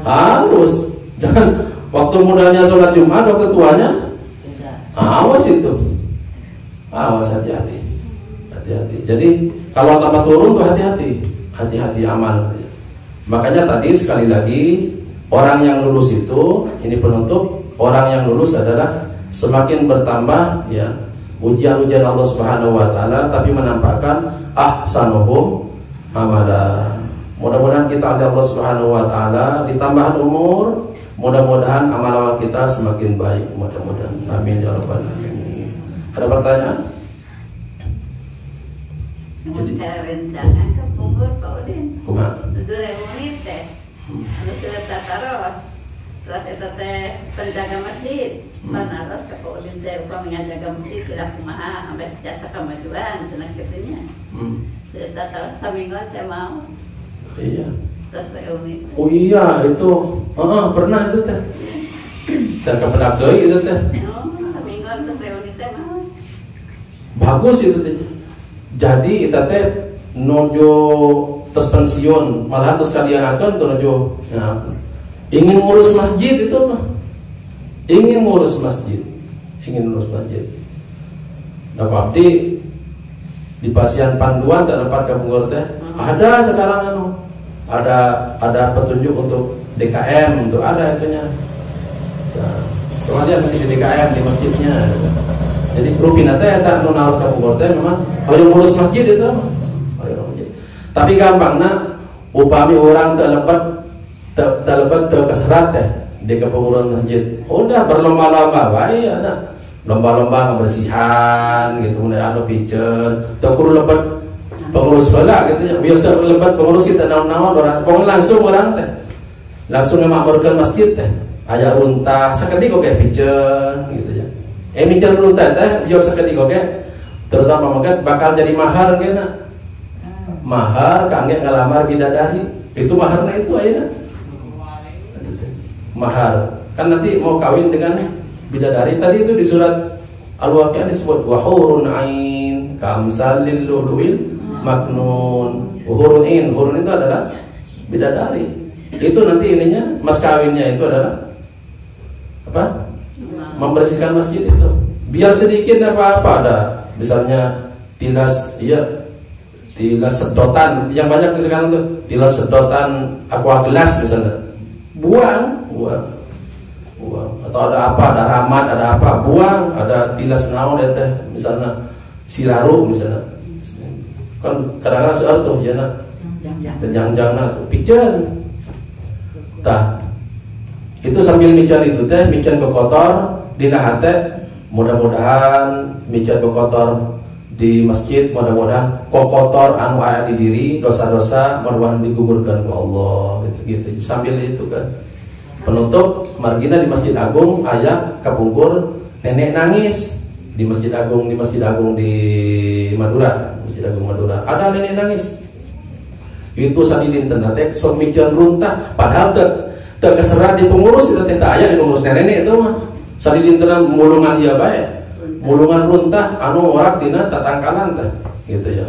harus. Jangan waktu mudanya sholat Jumat, waktu tuanya awas itu. Awas, hati-hati. Hati-hati. Jadi kalau tambah turun tuh hati-hati. Hati-hati amal. Makanya tadi sekali lagi, orang yang lulus itu, ini penutup, orang yang lulus adalah semakin bertambah ya ujian-ujian Allah Subhanahu wa taala, tapi menampakkan ahsanuhum amala. Mudah-mudahan kita oleh Allah Subhanahu wa taala ditambah umur, mudah-mudahan amal-amal kita semakin baik, mudah-mudahan. Amin ya rabbal alamin. Ada pertanyaan? Jadi rencangan ke Bogor Pak Udin. Kumaha? 2000 teh. Anu sudah tataros. Terus eta teh penjaga masjid. Panaros ke Pak Udin teh upami ngajaga masjid kira kumaha sampai jasa kemajuan cenah kitu nya. Sudah tataros samingguan teh mau. Iya. Terus reuni. Oh iya itu. Pernah itu teh. Dan kepenak deui itu teh. Oh, samingguan terus reuni teh mau. Bagus itu teh. Jadi eta teh nuju tos pensiun, malahan tos kalianakeun teu nuju. Nah, ingin ngurus masjid itu mah. Ingin ngurus masjid. Ingin ngurus masjid. Nah, abdi di pasian panduan tak dapat ka Bogor teh. Ada sekarang anu. Ada petunjuk untuk DKM, untuk ada itunya. Nah, coba lihat nanti di DKM di masjidnya. Gitu. Jadi rupina teh eta nu naros ka Bogor teh memang hoyong ngurus masjid itu mah. Hoyong masjid. Tapi gampangna upami urang teu lebet teu keserat teh di kepengurusan masjid. Udah berlomba-lomba bae anak. Lomba-lomba kebersihan gitu mun anu piceun teu kudu lebet pengurus heula gitu ya. Biasa lebet pengurus kita naon-naon orang pokoknya langsung orang teh. Langsung ngamakmurkeun masjid teh. Aya runtah sakedik oge piceun gitu ya. Miceun runtah teh yo sakedik oge terutama mangga bakal jadi mahar geuna. Mahar kangge ngalamar bidadari. Itu maharna itu ayeuna. Mahar. Kan nanti mau kawin dengan bidadari tadi itu di surat Al-Waqiah disebut wahurun ain kamsalil lu'lu'il maknun. Hurun ain, hurun itu adalah bidadari. Itu nanti ininya mas kawinnya itu adalah apa? Membersihkan masjid itu. Biar sedikit apa-apa ada. Misalnya tilas ya, tilas sedotan yang banyak sekarang tuh, tilas sedotan aqua gelas misalnya. Buang, buang. Buang. Atau ada apa, ada ramat, ada apa, buang, ada tilas naon ya teh, misalnya siraru misalnya. Kan kadang-kadang seueur tuh ya na. Tenjang-jangna tuh piceun. Tah. Itu sambil miceun itu teh, miceun kotor dina hate, mudah-mudahan miceun kotor di masjid, mudah-mudahan kotor anu aya di diri, dosa-dosa mudah-mudahan digugurkan ku Allah gitu, gitu. Sambil itu kan. Penutup margina di Masjid Agung aya kapungkur nenek nangis di Masjid Agung, di Masjid Agung di Madura, Masjid Agung Madura. Ada nenek nangis. Itu sadidinten teh sok miceun runtah padahal teu keserat di pengurus itu teh aya di pengurus nenek itu mah. Sadidinten mulungan ieu bae. Mulungan runtah anu warak dina tatangkalan teh gitu ya.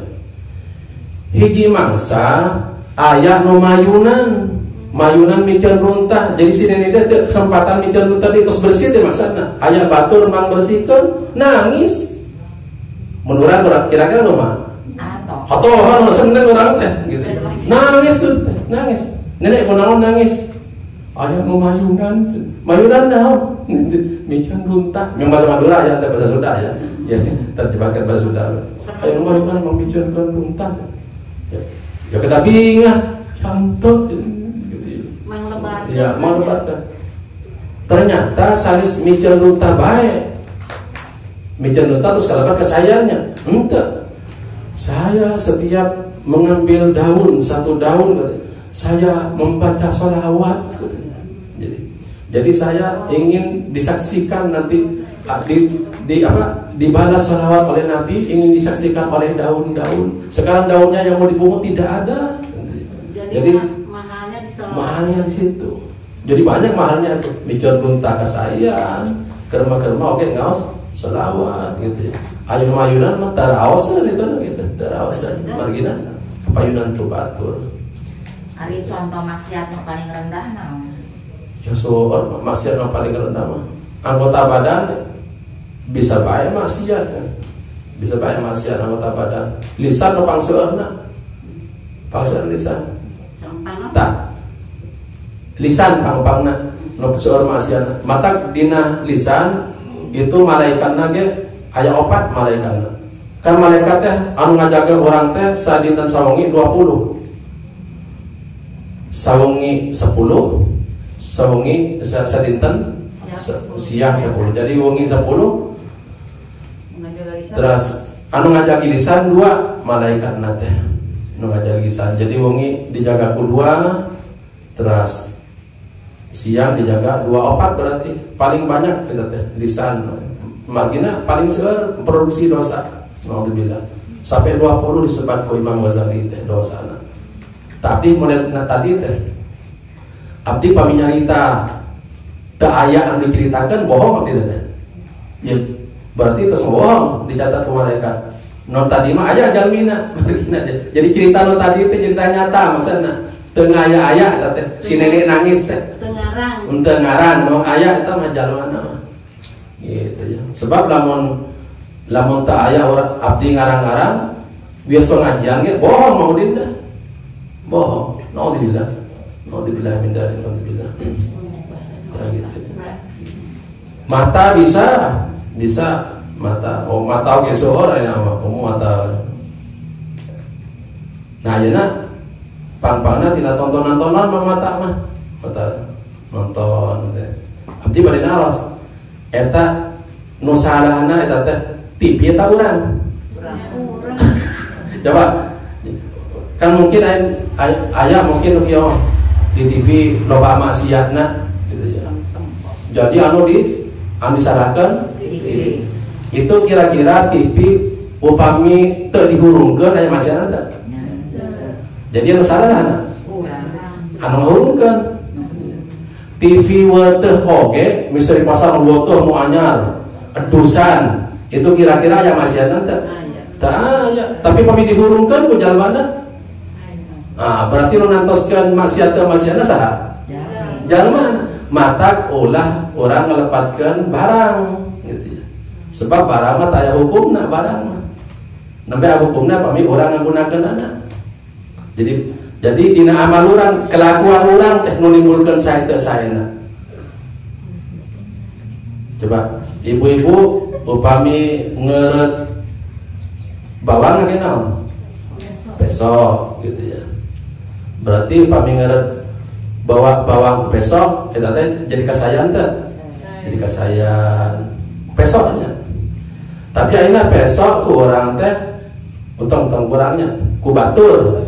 Hiji mangsa aya nu mayunan. Mayunan miceun runtah. Jadi si nenek teh kesempatan miceun runtah di terus bersih teh maksudna. Aya batur mang bersihkeun nangis. Mun urang kira-kira kumaha? Atoh seneng urang teh gitu. Nangis tuh, nangis. Nenek kunaon nangis? Aya nu mayunan. Mayunan naon? Miceun runtah. Memang bahasa Madura ya, bahasa Sunda ya. Ya, terjemahkan bahasa Sunda. Aya nu mayunan mang miceun runtah. Ya, ya kita bingah, cantot. Ya, mau lebar. Ternyata salis miceun runtah bae. Miceun runtah terus kalabar ke sayanya. Henteu. Saya setiap mengambil daun, satu daun, saya membaca sholawat. Jadi saya ingin disaksikan nanti di apa? Dibalas sholawat oleh Nabi, ingin disaksikan oleh daun-daun. Sekarang daunnya yang mau dipungut tidak ada. Jadi mahalnya di situ. Jadi banyak mahalnya tuh. Miceun runtah kasayang, kerma-kerma oke ngaos selawat gitu ya. Ayo mayunan mah taraoseun itu gitu, taraoseun margina payunan tuh batur. Ari contoh maksiat nu paling rendah naon? Ya so maksiat nu paling rendah mah anggota badan bisa bae maksiat. Bisa bae maksiat anggota badan. Lisan nu pangseueurna. Pangseueurna lisan. Tak. Lisan pangpangna nu seueur maksiatna. Matak dina lisan itu malaikatna ge aya opat malaikatna. Kan malaikat teh anu ngajaga urang teh sadinten sawengi 20. Sawengi 10, sawengi sadinten siang 10. Jadi wengi 10. Terus anu ngajagi lisan 2 malaikatna teh. Anu ngajagi lisan. Jadi wengi dijaga ku 2, terus siang dijaga 2 opat berarti paling banyak kita teh lisan margina paling seueur produksi dosa. Naudzubillah. Sampai 20 disebut ku Imam Ghazali teh dosana. Tapi model tadi teh abdi pami nyarita teu aya anu diceritakeun bohong abdi teh. Ya berarti terus bohong dicatat ku malaikat. Nu tadi mah aya jalmina margina. Jadi cerita nu tadi teh cerita nyata maksudna. Teu ngaya-aya eta teh si nenek nangis teh. Teu ngarang. Teu ngarang nu aya eta mah jalmana mah. Gitu ya. Sebab lamun teu aya urang abdi ngarang-ngarang bias pengajian ge bohong mau dinda. Bohong. Naudzubillah. Naudzubillah min dzalik, naudzubillah. Tah gitu. Mata bisa mata. Oh mata oge seueur aya mah, komo mata. Nah ayeuna pang-pangna tina tontonan-tontonan mah mata mah. Mata nonton teh. Abdi bade naros. Eta Nu salahna eta teh TV eta urang. Coba kan mungkin aya mungkin nu kieu di TV loba maksiatna gitu ya. Jadi anu disalahkan TV. Itu kira-kira TV upami teu dihurungkeun aya maksiatna teu? Jadi anu salahna anu ngahurungkeun. TV weteh oge misalnya dipasang weteh nu anyar edusan itu kira-kira aya maksiatna teu? Teu aya. Tapi pami dihurungkeun ku jalmana, ah berarti nu nantoskeun maksiat teu maksiatna saha? Jalma. Matak ulah urang ngalepatkeun barang gitu ya. Sebab barang mah taya hukumna, barang mah nembe hukumna pami urang ngagunakeunana. Jadi dina amal urang, kelakuan urang teh nu nimbulkeun sae teu saena. Coba ibu-ibu upami ngeureut bawang ge naon? Besok gitu ya. Berarti upami ngeureut bawa bawang besok eta teh jadi kasayan teh. Jadi kasayan pesoknya. Tapi ayeuna pesok ku urang teh untung-untung kurangnya ku batur.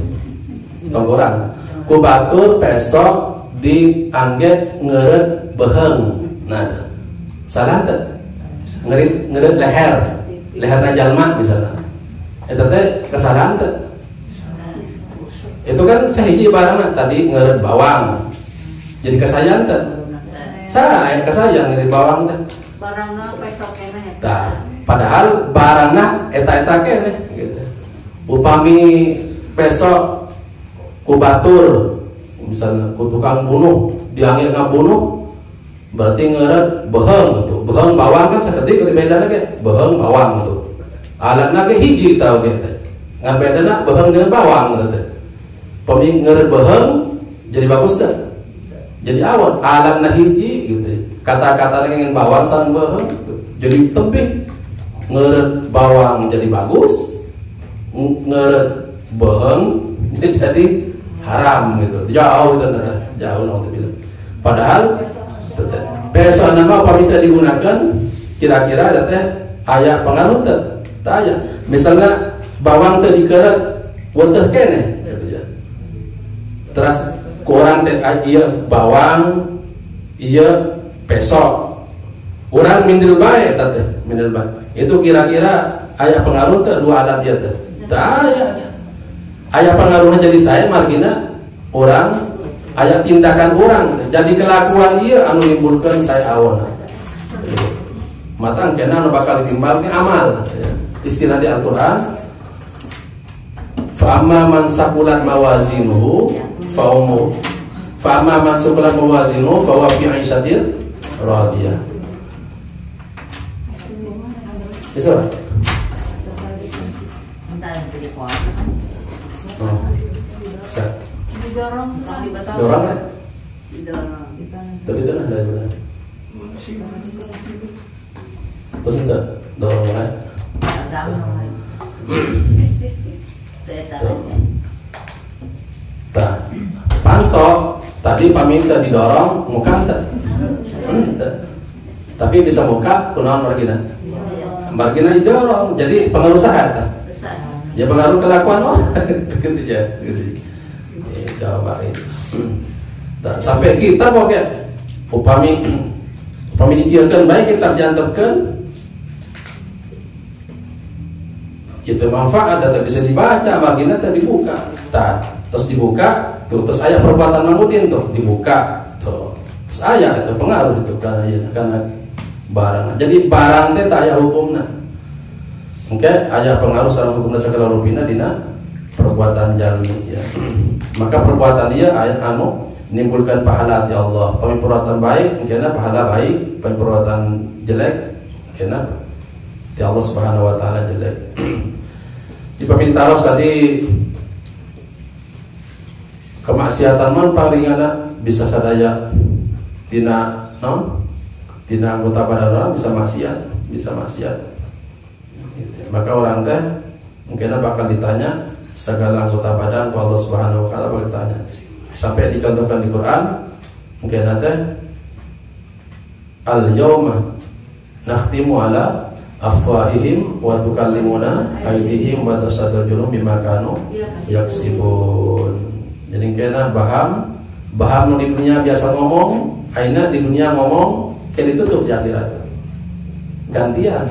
Tong kurang. Ku batur pesok diangge ngeureut beheung. Nah, salah teh. Ngeureut leher. Leherna jalma misalnya. Eta teh kesalahan teh. Itu kan sahiji barangna tadi ngeureut bawang. Jadi kasayan teh. Saha kasayan ngeureut bawang teh. Barangna pesok keneh eta. Tah, padahal barangna eta-eta keneh gitu. Upami pesok ku batur misalnya ku tukang bunuh diangge ngabunuh berarti ngeureut beheung tuh. Beheung bawang kan sakedik bedana ge beheung bawang tuh. Alatna ge hiji tau ge teh. Ngan bedana beheung jeung bawang teh. Pami ngeureut beheung jadi bagus teh. Jadi awon alatna hiji gitu. Kata-kata ngeureut bawang sareng beheung gitu. Jadi tebih ngeureut bawang jadi bagus, ngeureut beheung jadi haram gitu. Jauh itu teh, jauh naudzubillah. Padahal besok nama apabila digunakan kira-kira teh aya pengaruh teh. Teu aya. Misalnya bawang teh dikeureut weteh keneh gitu ya. Terus ku urang teh ieu bawang ieu pesok. Urang mindil bae eta teh, mindil bae. Itu kira-kira aya pengaruh teh dua alat ieu teh. Teu aya. Aya pengaruhnya jadi saya margina orang aya tindakan orang jadi kelakuan ieu anu nimbulkeun saya awona. Matang kena anu bakal ditimbal ke amal ya. Istilah di Al-Qur'an fa amma man saqulat mawazinuhu fa ummu fa amma man saqulat mawazinuhu fa huwa fi 'ishatin radiyah. Bisa? Oh. Bisa. Didorong, dorong ya? Didorong. Tapi itu nah dari mana? Terus enggak dorong ya? Tah, pantok tadi paminta didorong muka ente. Ente. Tapi bisa muka kunaon margina? Margina didorong. Jadi pengaruh saha eta? Ya pengaruh kelakuan orang gitu ya, gitu. Ya, coba ini. Nah, sampai kita pokoknya upami upami dikieukeun baik kita jantepkeun itu manfaat data bisa dibaca margina teh dibuka. Tah, terus dibuka tuh terus aya perbuatan Mamudin tuh dibuka tuh. Terus aya itu pengaruh itu karena ya, karena barang. Jadi barang teh teu aya hukumna. Oke, aya pengaruh sareng hukumna sagala rupina dina perbuatan jalmi ya. Maka perbuatan dia ayat anu nimbulkan pahala di Allah. Pami perbuatan baik mungkinna pahala baik, pami perbuatan jelek mungkinna di Allah Subhanahu wa taala jelek. Di pami ditaros tadi kemaksiatan man palingana bisa sadaya tina non tina anggota badan orang bisa maksiat, bisa maksiat. Maka orang teh mungkin bakal ditanya segala anggota badan ku Allah Subhanahu wa taala bakal ditanya. Sampai dicontohkan di Quran mungkin teh al yauma Nakhtimu ala afwahihim wa tukallimuna aydihim wa tashhadu arjuluhum bima kanu yaksibun. Jadi kena baham baham di dunia biasa ngomong, aina di dunia ngomong kayak ditutup di akhirat. Gantian.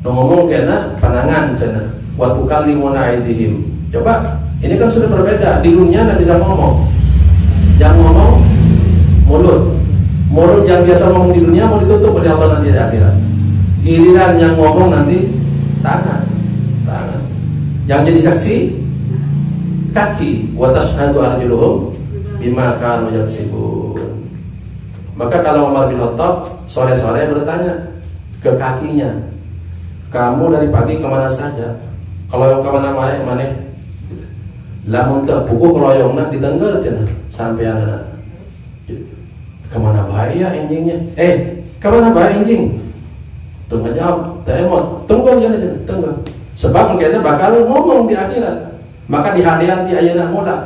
Nu ngomong kena panangan cenah wa tukallimuna aydihim. Coba ini kan sudah berbeda. Di dunia nggak bisa ngomong. Yang ngomong mulut. Mulut yang biasa ngomong di dunia mau ditutup oleh Allah nanti di akhirat. Giliran yang ngomong nanti tangan. Tangan. Yang jadi saksi kaki. Wa tashhadu arjuluhum bima kanu yaksibun. Maka kalau Umar bin Khattab sore-sore bertanya ke kakinya, kamu dari pagi kemana saja? Kalau yang kemana mana? Lamun teu pugu keroyongna ditenggeul cenah sampean anak. Kemana bahaya anjingnya? Kemana bahaya anjing? Teu ngajawab, teu emot, tenggel cenah, tenggel. Sebab mungkin bakal ngomong di akhirat. Maka dihadean di ayeuna mula.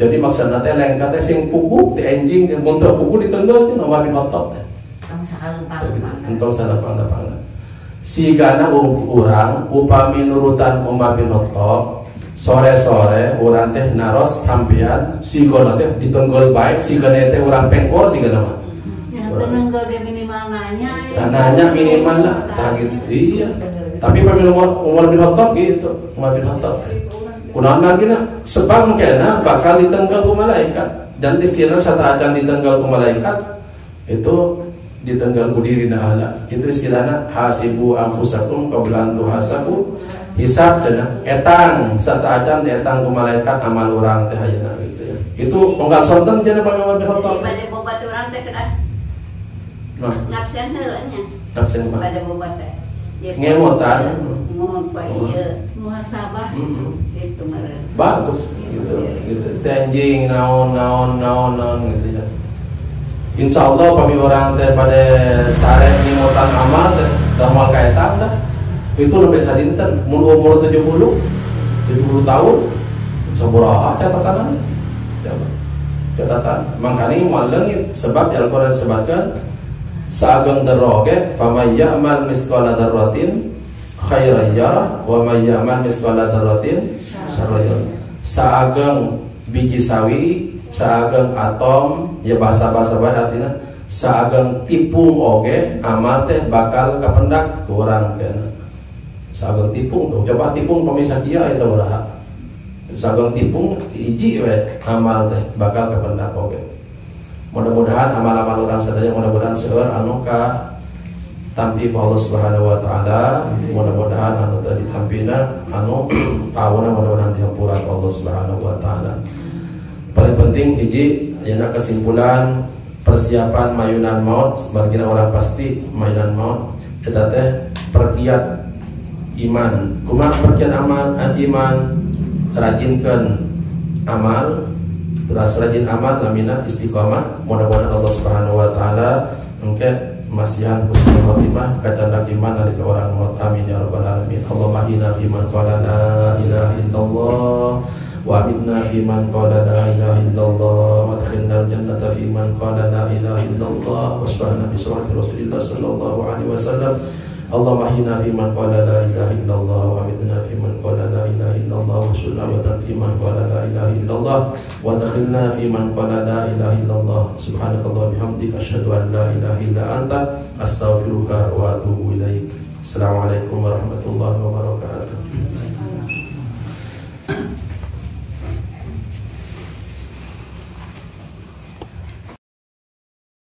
Jadi maksudna teh lengka teh sing pugu ti anjing mun teu pugu ditenggel cenah Umar bin Khattab teh. Tong sakalupang. Entong salupang-lupangna. Sigana urang upami nurutan Umar bin Khattab sore-sore urang teh naros sampean sigana teh ditenggel baik sigana teh urang pengkor sigana mah. Ya tenenggel ge minimal nanya. Nanya minimal lah tah gitu. Iya. Tapi pami Umar bin Khattab gitu, Umar bin Khattab. Kunaon lagi na sebab kena bakal ditenggel ku malaikat dan istilah sataacan ditenggel ku malaikat itu ditenggal ku diri ala. Itu istilahna hasibu anfusakum qabla an tuhasabu hisab cenah etang sataacan etang ku malaikat amal urang teh ayeuna gitu ya. Itu unggal sonten cenah pami Umar bin Khattab. Bade bobat urang teh kedah. Nah, ngabsen heula nya. Ngabsen mah. Bade bobat teh. Ngemotan mohon pak ieu muhasabah gitu meureun. Bagus gitu gitu. Tenjing naon naon naon naon gitu ya. Insya Allah pami orang teh pada sare ngemotan amal teh da moal kaetang dah. Itu lebih sadinten mun umur 70 tahun sabaraha catatan coba. Catatan mangkani moal leungit sebab di Al-Qur'an disebutkan saageng darah ge famay ya'mal misqala dzarratin khairan yarah wa may ya'mal misqala dzarratin syarran yarah. Saageng biji sawi, saageng atom, ya bahasa-bahasa bae artinya saageng tipung oge amal teh bakal kapendak ku urang kena. Saageng tipung tuh, coba tipung pamisa kieu aya sabaraha. Saageng tipung hiji we amal teh bakal kapendak oge. Mudah-mudahan amal-amal orang sadaya mudah-mudahan seueur anu ka tampi ku Allah Subhanahu wa taala, mudah-mudahan anu teu ditampina anu awona mudah-mudahan dihampura ku Allah Subhanahu wa taala. Paling penting hiji ayeuna kesimpulan persiapan mayunan maut, sebagian orang pasti mayunan maut eta teh perkiat iman. Kumaha perkiat amal? Iman rajinkeun amal. Terus rajin amal lamina istiqamah, mudah-mudahan Allah Subhanahu wa taala engke masihan husnul khotimah kacandak iman nalika orang maut. Amin ya rabbal alamin. Allahumma hina fi man qala la ilaha illallah wa amitna fi man qala la ilaha illallah wa adkhilna al-jannata fi man qala la ilaha illallah wa shfa'na bi surati Rasulillah sallallahu alaihi wasallam. Allahumma hina fi man qala la ilaha illallah wa amitna fi man qala la ilaha illallah wa shurna wa fi man qala la ilaha illallah wa adkhilna fi man qala la ilaha illallah. Subhanakallah bihamdika asyhadu an la ilaha illa anta astaghfiruka wa atubu ilaik. Assalamualaikum warahmatullahi wabarakatuh.